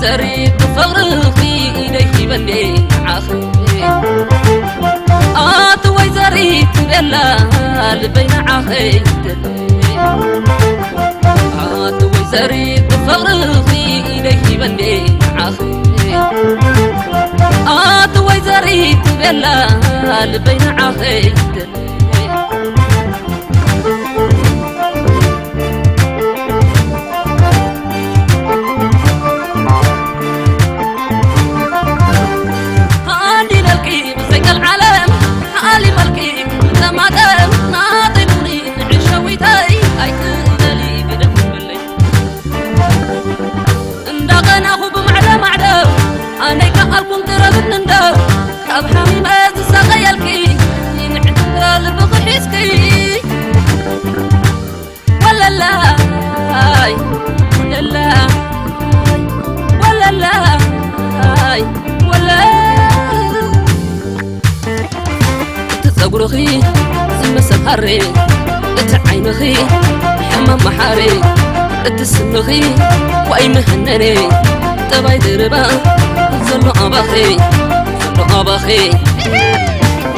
ዘሪት ፍቕርኺ ኢደይ ሂበኒ ንዓኺ። ኣቲ ወይዘሪት ቤላ ልበይ ንዓኺ ይደሊ። ኣቲ ወይዘሪት ፍቕርኺ ኢደይ ሂበኒ ንዓኺ። ኣቲ ወይዘሪት ቤላ ልበይ ንዓኺ ይደሊ። ሃንዲለልኪ ብዘይቀልዓለም፣ ሃሊመልኪ ክልተ ማጠም፣ ናተይ ቡኒ ንዕሸዊተይ፣ ኣይትበሊ ብደም በለይ። እንዳቐናኹ ብማዕዶ ማዕዶ፣ ኣነይ ከኣልኩን ቅረብኒ እንዶ፣ ካብ ሓሚመ ዝሳቐየልኪ፣ ንዕድለ ልብኺ ሒዝኪ። ወለላይ፣ ወለላይ፣ ወለላይ፣ ወለላይ። እቲ ጸጉርኺ ዝመሰል ሃሬ፣ እቲ ዓይንኺ ሕማም መሓሬ፣ እቲ ስምኺ ዋይ መህነኔ፣ ጠባይ ድርባ ዘሎ ኣባኺ፣ ዘሎ ኣባኺ።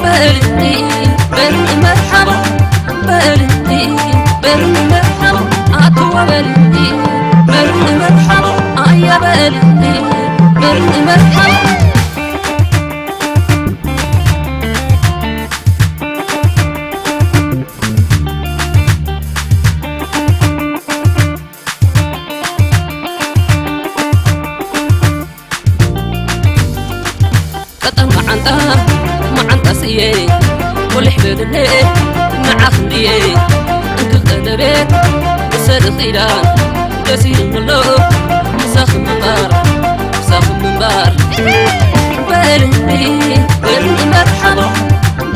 በልኒ፣ በልኒ መርሓባ፣ በልኒ፣ በልኒ መርሓባ፣ ኣትዋ በልኒ፣ በልኒ መርሓባ፣ ኣያ በልኒ፣ በልኒ መርሓባ። ቀጠን መዓንጣ፣ መዓንጣ ስየ፣ ወሊሕ በልኒ፣ ንዓኽ እንድየ፣ እንክልተ ለቤት፣ ብሰሪ ኺዳን፣ ደስ ኢሉኒ ኣሎ፣ ምሳኺ ምንባር፣ ምሳኺ ምንባር። በልኒ፣ በልኒ መርሓባ፣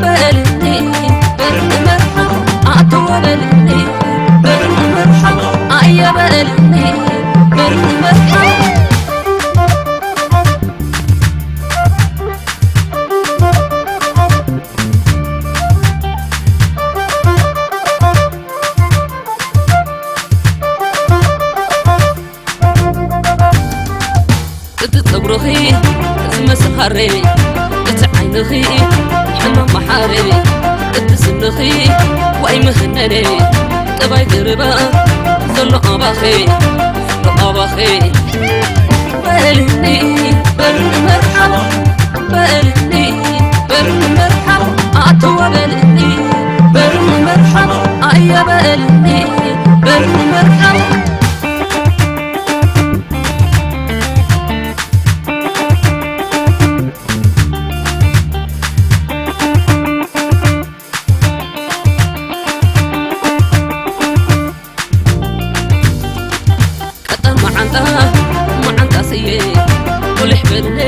በልኒ፣ በልኒ መርሓባ፣ ኣትዋ በልኒ፣ በልኒ መርሓባ፣ ኣያ በልኒ፣ በልኒ መርሓባ። እቲ ጸጉርኺ ዝመስል ሃሬ፣ እቲ ዓይንኺ ሕማም መሓሬ፣ እቲ ስንኺ ዋይ መህነኔ፣ ጠባይ ገረባ ዘሎ ኣባኺ፣ ዘሎ ኣባኺ። በልኒ፣ በልኒ መርሓባ፣ በልኒ፣ በልኒ መርሓባ፣ ኣትዋ በልኒ፣ በልኒ መርሓባ፣ ኣያ በልኒ፣ በልኒ መርሓባ። ቀጠን መዓንጣ፣ መዓንጣ ስየ፣ ወሊሕ በልኒ፣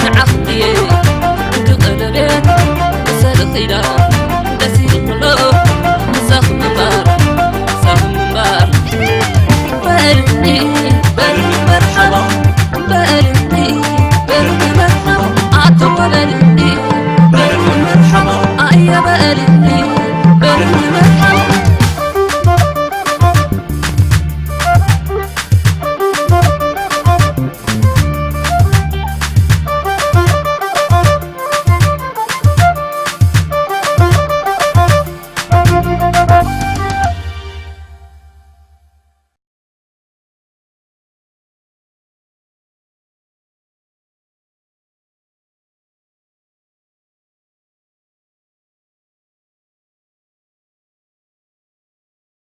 ንዓኽ እንድየ፣ እንክልተ ለቤት፣ ብሰሪ ኺዳን፣